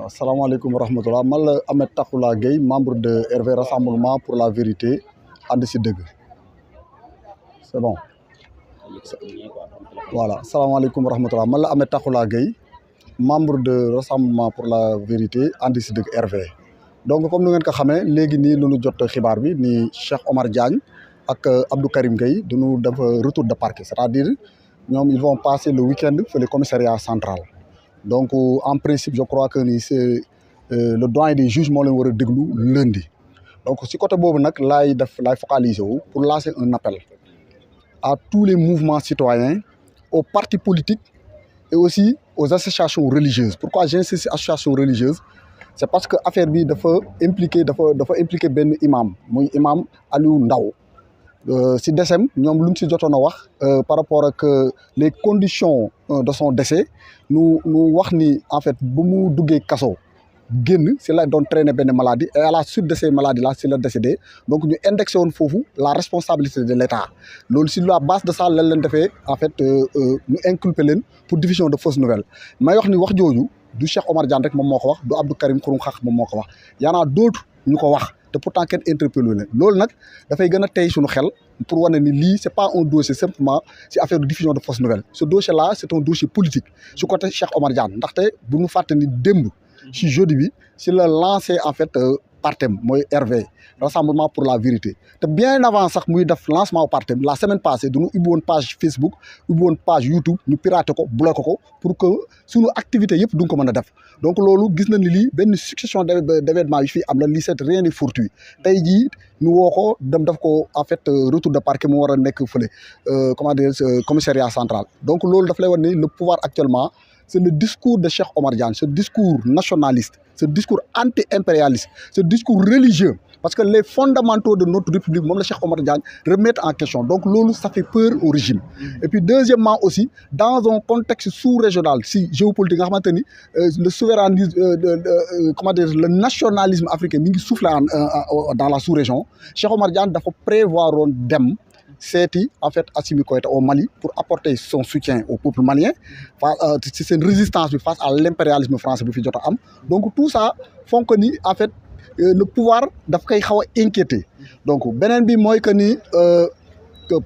Assalamualaikum warahmatullah. Man la Ahmed Takhoula Gueye, membre de RV Rassemblement pour la Vérité ànd si dëgg. C'est bon. Voilà. Assalamualaikum warahmatullah. Man la Ahmed Takhoula Gueye, membre de Rassemblement pour la Vérité ànd si dëgg RV. Donc comme nu ngeen ko xamee léegi nii lu ñu jot xibaar bi ni Cheikh Omar Diagne ak Abdou Karim Gueye dañu def retour de parquet, c'est-à-dire ñoom ils vont passer le week-end le commissariat central. Donc en principe je crois que c'est le doyen des juges moo leen war a déglu lundi. Donc si côté boobu nag laay focaliser wu pour lancer un appel à tous les mouvements citoyens, aux partis politiques et aussi aux associations religieuses. Pourquoi j'insiste sur associations religieuses? C'est parce que affaire bi dafa impliquer benn imam muy imam Aliou Ndao. Si décembre ñoom lu ñu si jotoon a wax par rapport ak les conditions de son décès nu wax ni en fait bu mu duggee kaso génn si la doon traîner benn maladie et à la suite de ces maladies là si la décédé. Donc ñu indexé woon foofu la responsabilité de l'État. Loolu si la base de ça lañ leen defee en fait ñu inculper leen pour diffusion de fausses nouvelles. May wax ni wax jooju du Cheikh Omar Diagne rek moom moo ko wax, du Abdou Karim Xurum Xax moom moo ko wax, y en a d'autres ñu ko wax te pourtant kenn interpellé leen. Loolu nag dafay gën a tey suñu xel pour wane ni lii c'est pas un dossier simplement si affaire de diffusion de fausses nouvelles. Ce dossier là c'est un dossier politique su côté Cheikh Omar Diagne ndaxte bu ñu fàtte ni démb si jeudi bi si la lancé en fait partem mooy RV Rassemblement pour la Vérité te bien avant sax muy def lancement partem la semaine passée dañu ubbi woon page Facebook ubbi woon page YouTube ñu piraté ko bloqué ko pour que suñu activité yëpp duñ ko mën a def. Donc loolu gis na ni lii benn succession d'événements yu fi am la lii c'est rien de fortuit. Tey jii ñu woo ko dem def ko en fait retour de parquet mu war a nekk fële comment dire commissariat central. Donc loolu daf lay wan ni le pouvoir actuellement c'est le discours de Cheikh Omar Diagne, ce discours nationaliste, ce discours anti-impérialiste, ce discours religieux. Parce que les fondamentaux de notre République, même le Cheikh Omar Diagne, remettent en question. Donc, lolo, ça fait peur au régime. Et puis, deuxièmement aussi, dans un contexte sous-régional, si géopolitique, le souverainisme, comment dire, le nationalisme africain, qui souffle dans la sous-région, Cheikh Omar Diagne doit prévoir un dem. C'est en fait Assimi Goïta au Mali pour apporter son soutien au peuple malien. C'est une résistance face à l'impérialisme français. Donc tout ça font que ni en fait le pouvoir daf koy xaw a inquiété. Donc beneen bi mooy que ni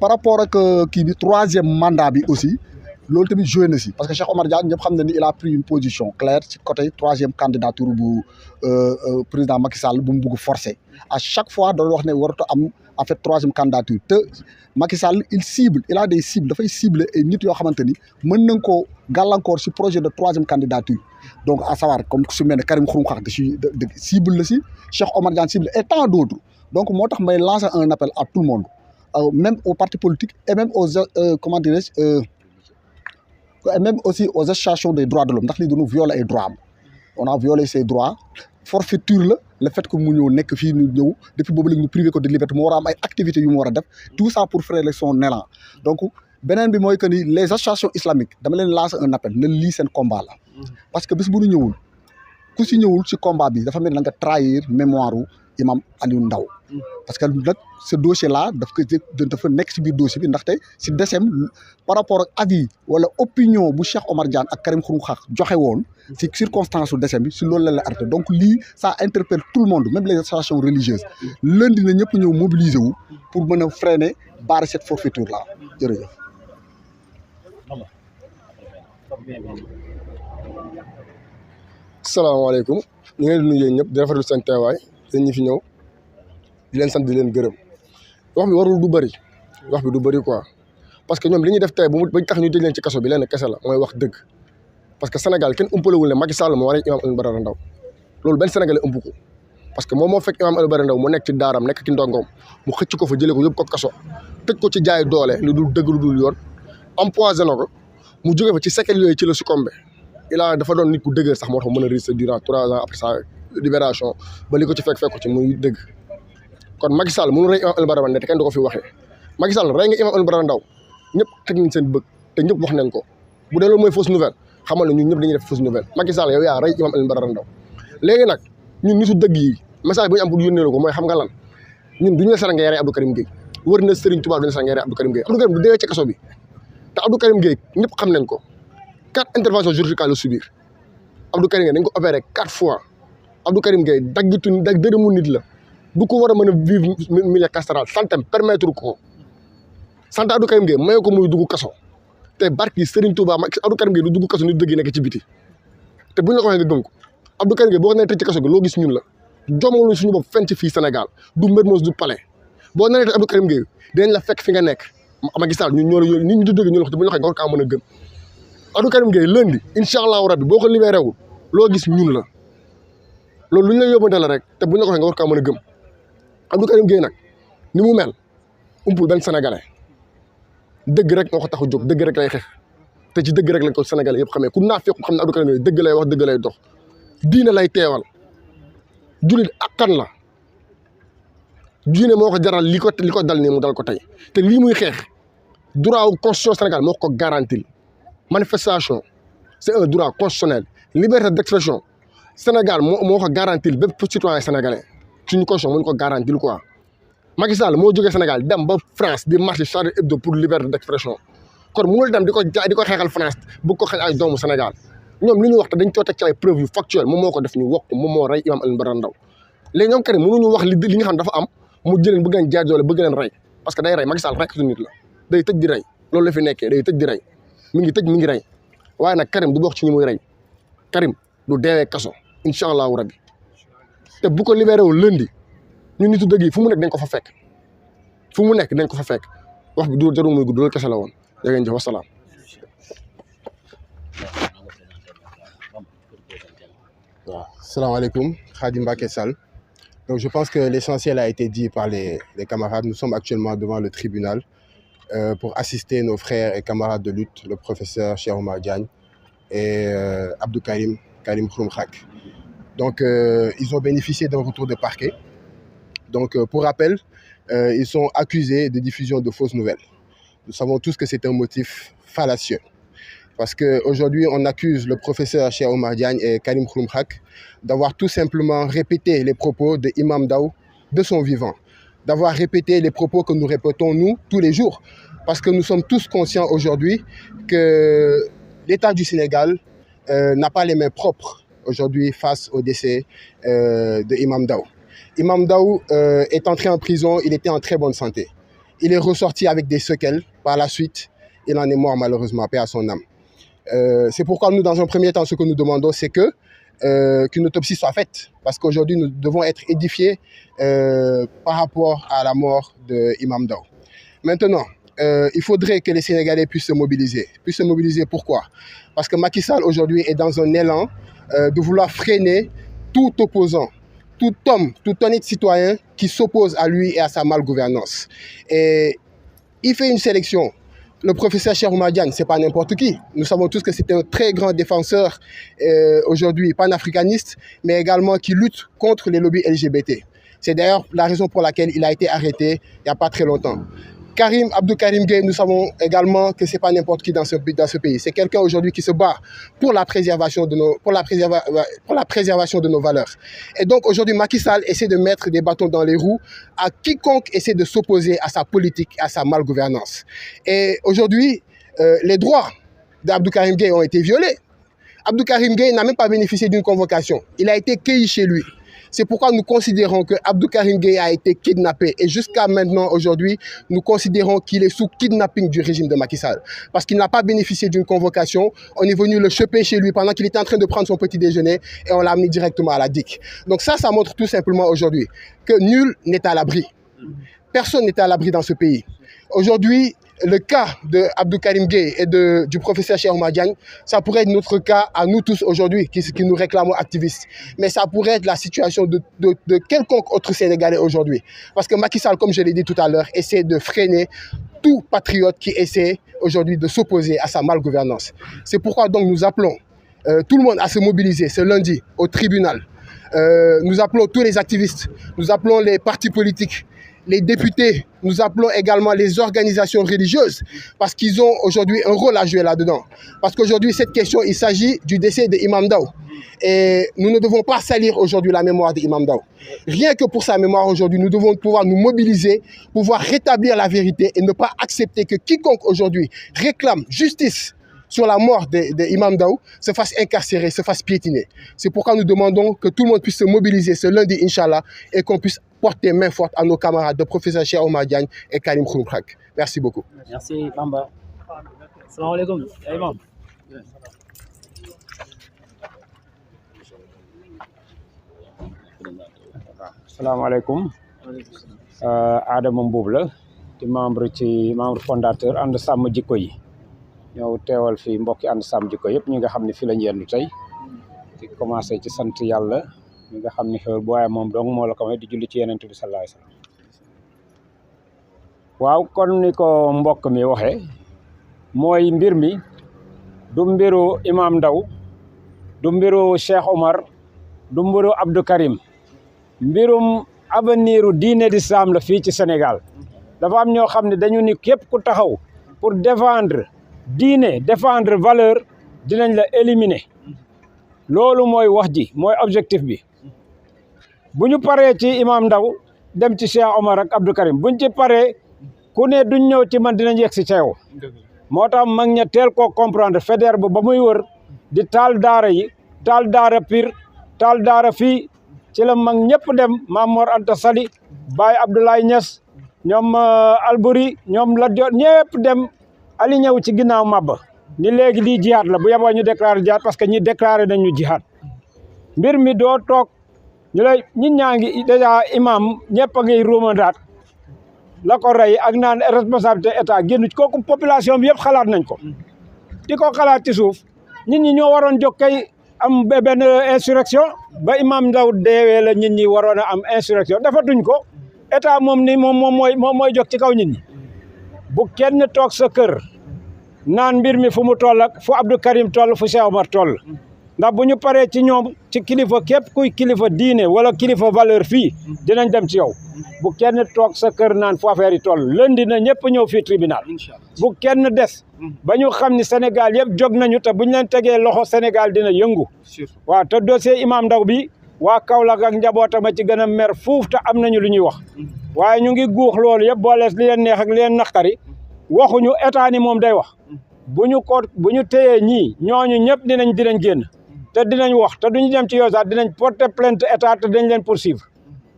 par rapport ak kii bi troisième mandat bi aussi loolu tamit joué na si parce que Cheikh Omar Diagne ñëpp xam na ni il a pris une position claire ci côté troisième candidature bu président Macky Sall bu mu bugg forcer. À chaque fois doon wax ne warut a am en fait troisième candidature te Macky Sall il a des cibles dafay cibler ay nit yoo xamante ni mën nañ koo gàllankoor si projet de troisième candidature. Donc à savoir comme su mel ne Karim Xurum Xax de cible la si Cheikh Omar Diagne cible et tant d'autres. Donc moo tax may lancer un appel à tout le monde même aux partis politiques et même aux comment dirais-je et même aussi aux associations des droits de l'homme ndax lii dañu violer ay droits am. On a violé ses droits forfaiture le fait que mu ñëw nekk fii ñu ñëw depuis boobu la ñu privé ko de liberté mu war a am ay activités yu mu war a def tout ça pour freiner son élan. Donc beneen bi mooy que ni les associations islamiques dama leen lancer un appel ne lii seen combat la parce que bis bu ñu ñëwul ku si ñëwul si combat bi dafa mel ni nga trahir mémoire u imam Aliou Ndao parce que nag ce dossier là dafa nekk si biir dossier bi ndaxte si décembre par rapport ak avis wala opinion bu Cheikh Omar Diagne ak Karim Xurum Xax joxe woon si circonstance su décembre bi si loolu la arrêté. Donc lii ça interpelle tout le monde même les associations religieuses lundi na ñëpp ñëw mobiliser wu pour mën a freiner barrer cette forfaiture là jërëjëf. salaamaaleykum ñu ngi leen di nuyu ñëpp di rafetlu seen teewaay yéen ñi fi ñëw di leen sant di leen gërëm wax bi warul du bëri wax bi du bëri quoi parce que ñoom li ñuy def tey ba tax ñu tëj leen ci kaso bi leen kese la mooy wax dëgg parce que Sénégal kenn umpalewul ne Macky Sall moo war a imam Alioune Badara Ndao loolu benn Sénégalais ëmp ko parce que moom moo fekk imam Alioune Badara Ndao mu nekk ci daaram nekk ci ndongoom mu xëcc ko fa jëlee ko yóbbu ko kaso tëj ko ci jaay doole lu dul dëgg lu dul yoon empoisonné ko mu jógee fa ci séquelles yooyu ci la succombé dafa doon nit ku dëgër sax moo tax mën a résister durant 3 ans après ça Libération ba li ko ci fekk ci muy dëgg kon Macky Sall mënu rey imam Alioune Badara Ndao te kenn du ko fi waxee Macky Sall rey nga imam Alioune Badara Ndao ñëpp teg nañ seen bëgg te ñëpp wax nañ ko bu dee loolu mooy fausse nouvelle xamal ne ñun ñëpp dañuy def fausse nouvelle Macky Sall yow yaa rey imam Alioune Badara Ndao léegi nag ñun nitu dëgg yi message bu ñu am pour yónnee ko mooy xam nga lan ñun duñu la sara ngay rey Abdou Karim Gueye wër na Serigne Touba duñu la sara ngay rey Abdou Karim Gueye Abdou Karim bu deewee ci kaso bi te Abdou Karim Gueye ñëpp xam nañ ko 4 interventions chirurgicales la subir Abdou Karim Gueye dañ ko opéré 4 fois Abdou Karim Gueye dag dërëmu nit la du ko war a mën a vivre milieu carcéral santé permettre ko santé Abdou Karim Gueye may ko muy dugg kaso te barki Serigne Touba Abdou Karim Gueye du dugg kaso nit dëgg nekk ci biti te buñ la ko waxee nga gëm ko Abdou Karim Gueye boo nee tëj ci kaso gi loo gis ñun la jommaluñ suñu bopp fenn ci fii Sénégal du Mermoz du Palais boo nee tëj Abdou Karim Gueye dinañ la fekk fi nga nekk Macky Sall ñun ñoo la nit ñi du dëgg ñu la wax te buñ la waxee nga war kaa mën a gëm Abdou Karim Gueye lundi incha allahu rabbi boo ko libéré wul loo gis ñun la loolu lu ñu la yóbbante la rek te buñ la ko waxee nga war kaa mën a gëm Abdou Karim Gueye nag ni mu mel umpul benn sénégalais dëgg rek moo ko tax a jóg dëgg rek lay xeex te ci dëgg rek lañ ko sénégalais yëpp xamee ku naa fekk xam ne Abdou Karim Gueye dëgg lay wax dëgg lay dox diine lay teewal julit akkan la diine moo ko jaral li ko dal nii mu dal ko tey te lii muy xeex droit constitution Sénégal moo ko garantil manifestation c'est un droit constitutionnel liberté d'expression Sénégal moo ko garantil bépp citoyen sénégalais suñu constitution moo ñu ko garantil quoi Macky Sall moo jógee Sénégal dem ba France di marché Charlie Hebdo pour liberté d'expression kon mënul dem di ko xeexal France bu ko xañ ay doomu Sénégal ñoom li ñu wax te dañ coo teg ci ay preuve yu factuelles moom moo ko def ñu wax ko moom moo rey imam Alioune Badara Ndao léegi ñoom Karim mënuñu wax li nga xam dafa am mu jëleen bëgg leen jaay doole bëgg leen rey parce que day rey Macky Sall rek nit la day tëj di rey loolu la fi nekkee day tëj di rey mi ngi tëj mi ngi rey waaye nag Karim du bokk ci ñi muy rey Karim du deewee kaso incha allahu rabbi te bu ko libéré wul lundi ñun nitu dëgg yi fu mu nekk dañ ko fa fekk fu mu nekk dañ ko fa fekk wax bi du jarul muy gudd loolu kese la woon yaa ngeen jëf wasalaam. Salam alaikum, Khadim Mbacké Sall. Donc je pense que l'essentiel a été dit par les camarades. Nous sommes actuellement devant le tribunal pour assister nos frères et camarades de lutte, le professeur Cheikh Oumar Diagne et Abdou Karim Xrum Xax. Donc ils ont bénéficié d'un retour de parquet. Donc pour rappel, ils sont accusés de diffusion de fausses nouvelles. Nous savons tous que c'est un motif fallacieux. Parce qu'aujourd'hui, on accuse le professeur Cheikh Oumar Diagne et Karim Xrum Xax d'avoir tout simplement répété les propos de Imam Ndao de son vivant, d'avoir répété les propos que nous répétons, nous, tous les jours. Parce que nous sommes tous conscients aujourd'hui que l'État du Sénégal n'a pas les mains propres aujourd'hui face au décès de Imam Ndao. Imam Ndao est entré en prison, il était en très bonne santé. Il est ressorti avec des séquelles. Par la suite, il en est mort malheureusement, paix à son âme. C'est pourquoi nous, dans un premier temps, ce que nous demandons, c'est qu'une autopsie soit faite. Parce qu'aujourd'hui, nous devons être édifiés par rapport à la mort de Imam Ndao. Maintenant, il faudrait que les Sénégalais puissent se mobiliser. Pourquoi? Parce que Macky Sall, aujourd'hui, est dans un élan de vouloir freiner tout opposant, tout homme, tout honnête citoyen qui s'oppose à lui et à sa malgouvernance. Et il fait une sélection. Le professeur Cheikh Oumar Diagne, ce n'est pas n'importe qui. Nous savons tous que c'est un très grand défenseur aujourd'hui panafricaniste, mais également qui lutte contre les lobbies LGBT. C'est d'ailleurs la raison pour laquelle il a été arrêté il n'y a pas très longtemps. Abdou Karim Gueye, nous savons également que ce n'est pas n'importe qui dans ce pays. C'est quelqu'un aujourd'hui qui se bat pour la préservation de nos valeurs. Et donc aujourd'hui, Macky Sall essaie de mettre des bâtons dans les roues à quiconque essaie de s'opposer à sa politique, à sa malgouvernance. Et aujourd'hui, les droits d'Abdou Karim Gueye ont été violés. Abdou Karim Gueye n'a même pas bénéficié d'une convocation. Il a été cueilli chez lui. C'est pourquoi nous considérons que Abdou Karim Gueye a été kidnappé. Et jusqu'à maintenant, aujourd'hui, nous considérons qu'il est sous kidnapping du régime de Macky Sall. Parce qu'il n'a pas bénéficié d'une convocation. On est venu le choper chez lui pendant qu'il était en train de prendre son petit déjeuner et on l'a amené directement à la DIC. Donc ça montre tout simplement aujourd'hui que nul n'est à l'abri. Personne n'est à l'abri dans ce pays. Aujourd'hui, le cas de Abdou Karim Gueye et du professeur Cheikh Oumar Diagne, ça pourrait être notre cas à nous tous aujourd'hui qui nous réclamons activistes. Mais ça pourrait être la situation de quelconque autre Sénégalais aujourd'hui. Parce que Macky Sall, comme je l'ai dit tout à l'heure, essaie de freiner tout patriote qui essaie aujourd'hui de s'opposer à sa malgouvernance. C'est pourquoi donc nous appelons tout le monde à se mobiliser ce lundi au tribunal Nous appelons tous les activistes, nous appelons les partis politiques, les députés, nous appelons également les organisations religieuses parce qu'ils ont aujourd'hui un rôle à jouer là-dedans. Parce qu'aujourd'hui, cette question, il s'agit du décès d'Imam Ndao. Et nous ne devons pas salir aujourd'hui la mémoire d'Imam Ndao. Rien que pour sa mémoire aujourd'hui, nous devons pouvoir nous mobiliser, pouvoir rétablir la vérité et ne pas accepter que quiconque aujourd'hui réclame justice sur la mort d'Imam Ndao se fasse incarcérer, se fasse piétiner. C'est pourquoi nous demandons que tout le monde puisse se mobiliser ce lundi, Inch'Allah, et qu'on puisse porter main forte à nos camarades de professeur Cheikh Omar Diagne et Karim Xrum Xax. Merci beaucoup. Merci Bamba. Salam alaikum. Imam. Salam alaikum. Adama Mbuub la di membre fondateur ànd sàmm jikko yi ñëw teewal fi mbokki ànd sàmm jikko yëpp ñi nga xam ne fi lañ yendu tey di commencé ci sant yàlla ñi nga xam ne xewal bu waaye moom dong moo la ko may di julli ci Yonent bi sallallahu alayhi wasallam. waaw kon ni ko mbokk mi waxee mooy mbir mi du mbiru Imam Ndao du mbiru Cheikh Omar du mbiru Abdou Karim mbirum avenir u diine d'islam la fii ci Sénégal dafa am ñoo xam ne dañu ni képp ku taxaw pour défendre diine défendre valeur dinañ la éliminer loolu mooy wax ji mooy objectif bi bu ñu paree ci Imam Ndao dem ci Cheikh Omar ak Abdou Karim buñ ci paree ku ne duñ ñëw ci man dinañ yegg si ceew moo tax mag ña teel koo comprendre fédère ba muy wër di taal daara yi taal daara Pire taal daara fii ci la mag ñëpp dem Maam Mor Anta Sali Baye Abdoulaye Niass ñoom Albouri ñoom Lat Joor ñëpp dem ali ñëw ci ginnaaw Maba ni léegi lii jihaad la bu yeboo ñu déclaré jihaad parce que ñi déclaré nañ ñu jihaad mbir mi doo toog ñu lay ñit ñaa ngi dèjà imam ñëpp a ngi ruumandaat la ko rey ak naan responsabilité état génn ci kooku population bi yëpp xalaat nañ ko di ko xalaat ci suuf nit ñi ñoo waroon jóg kay am benn insurrection ba Imam Ndao deewee la nit ñi waroon a am insurrection defatuñ ko état moom ni moom mooy jóg ci kaw nit ñi bu kenn toog sa kër naan mbir mi fu mu toll ak fu Abdou Karim toll fu Cheikh Omar toll ndax bu ñu paree ci ñoom ci kilifa képp kuy kilifa diine wala kilifa valeur fii dinañ dem ci yow bu kenn toog sa kër naan fu affaire yi toll lundi na ñëpp ñëw fii tribunal bu kenn des ba ñu xam ni Sénégal yëpp jóg nañu te buñ leen tegee loxo Sénégal dina yëngu waaw te dossier Imam Ndao bi waa Kaolack ak njabootam a ci gën a mer fuuf te am nañu lu ñuy wax waaye ñu ngi guux loolu yëpp boolees li leen neex ak li leen naqari waxuñu état ni moom day wax bu ñu téyee ñii ñooñu ñëpp dinañ génn te dinañ wax te duñu dem ci yow sax dinañ porter plainte état te dañ leen poursuivre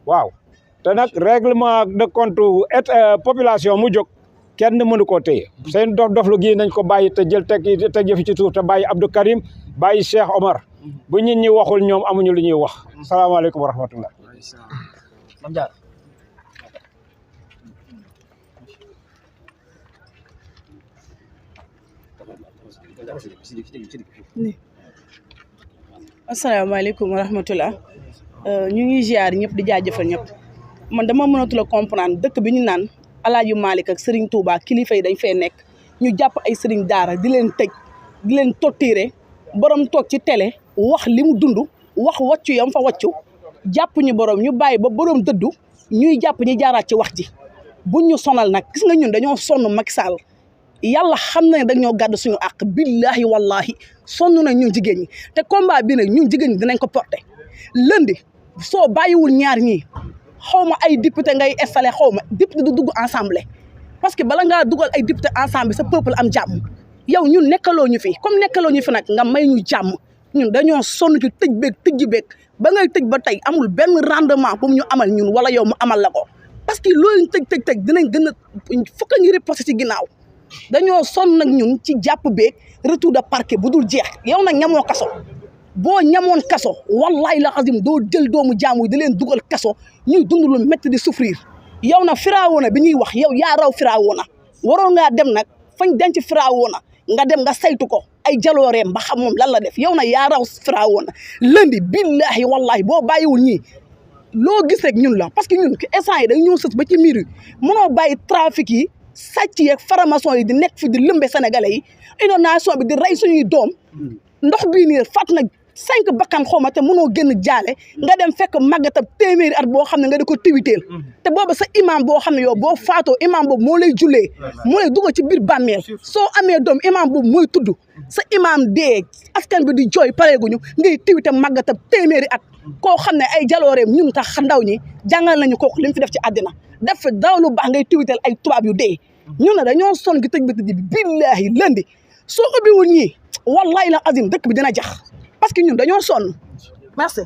waaw te nag règlement de compte population mu jóg kenn mënu koo téye seen dof-doflu gi nañ ko bàyyi te jël teg jëfi ci suuf te bàyyi Abdou Karim bàyyi Cheikh Omar bu nit ñi waxul ñoom amuñu lu ñuy wax salaamaaleykum wa rahmatullah asalaamaaleykum wa rahmatullah ñu ngi ziar ñëpp di jaajëfal ñëpp man dama mënatul a comprendre dëkk bi ñu naan Alaaji Malick ak Serigne Touba kilifa yi dañ fee nekk ñu jàpp ay Serigne daara di leen tëj di leen torturer borom toog ci télé wax li mu dund wax wàccu yam fa wàccu jàpp ñu borom ñu bàyyi ba borom dëddu ñuy jàpp ñi jaaraat ci wax ji buñ ñu sonal nag gis nga ñun dañoo sonn Macky Sall yàlla xam na ne dañoo gàddu suñu àq billahi wallahi sonn na ñun jigéen ñi te combat bi nag ñun jigéen ñi dinañ ko porter lundi soo bàyyiwul ñaar ñii xaw ma ay député ngay installé xaw ma député du dugg ensemble parce que bala ngaa dugal ay député ensemble sa peuple am jàmm yow ñun nekkaloo ñu fi comme nekkaloo ñu fi nag nga may ñu jàmm ñun dañoo sonn ci tëj beeg tëjji beeg ba ngay tëj ba tey amul benn rendement bu ñu amal ñun wala yow mu amal la ko parce que loolu tëj dinañ gën a fokk ngi riposté ci ginnaaw dañoo sonn nag ñun ci jàpp beeg retour de parquet bu dul jeex yow nag ñamoo kaso boo ñamoon kaso wallahi la xasim doo jël doomu jaamu yi di leen dugal kaso ñuy dund lu métti di souffrir yow nag Firawna bi ñuy wax yow yaa raw Firawna waroon ngaa dem nag fañ denc Firawna nga dem nga saytu ko ay jalooreem ba xam moom lan la def yow nag yaa raw Firawna lundi billahi wallahi boo bàyyiwul ñii loo gis rek ñun la parce que ñun instant yi dañ ñëw sës ba ci miir yi mënoo bàyyi trafic yi sàcc yeeg faramason yi di nekk fi di lëmbe sénégalais yi inondation bi di rey suñuy doom ndox bii nii fat na 5 bakkan xaw ma te mënoo génn jaale nga dem fekk màggatab téeméeri at boo xam ne nga di ko tiwiteel te booba sa imam boo xam ne yow boo faatoo imam boobu moo lay jullee moo lay dugal ci biir bàmmeel soo amee doom imam boobu mooy tudd sa imam dee askan bi di jooy pareeguñu ngay tiwite màggatab téeméeri at koo xam ne ay jalooreem ñun tax ndaw ñi jàngal nañu kooku li mu fi def ci àddina def fi daw lu baax ngay tiwiteel ay tubaab yu dee ñun ne dañoo son gi tëj bi tëj bi billaahi lëndi soo ubbiwul ñii wallahi la azim dëkk bi dina jax parce que ñun dañoo sonn merci.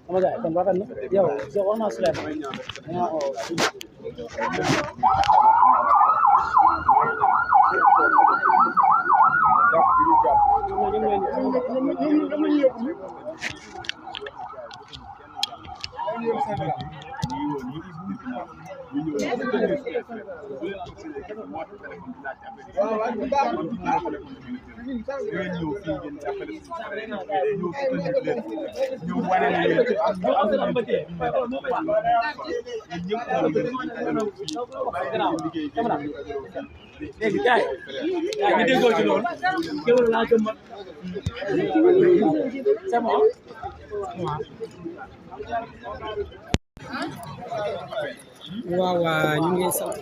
sama gars kon rafet na yow wax naa Souleymane léegi gars yi ñu déggoo ci loolu kéwél laa gëm c'est bon waaw ñu ngi sant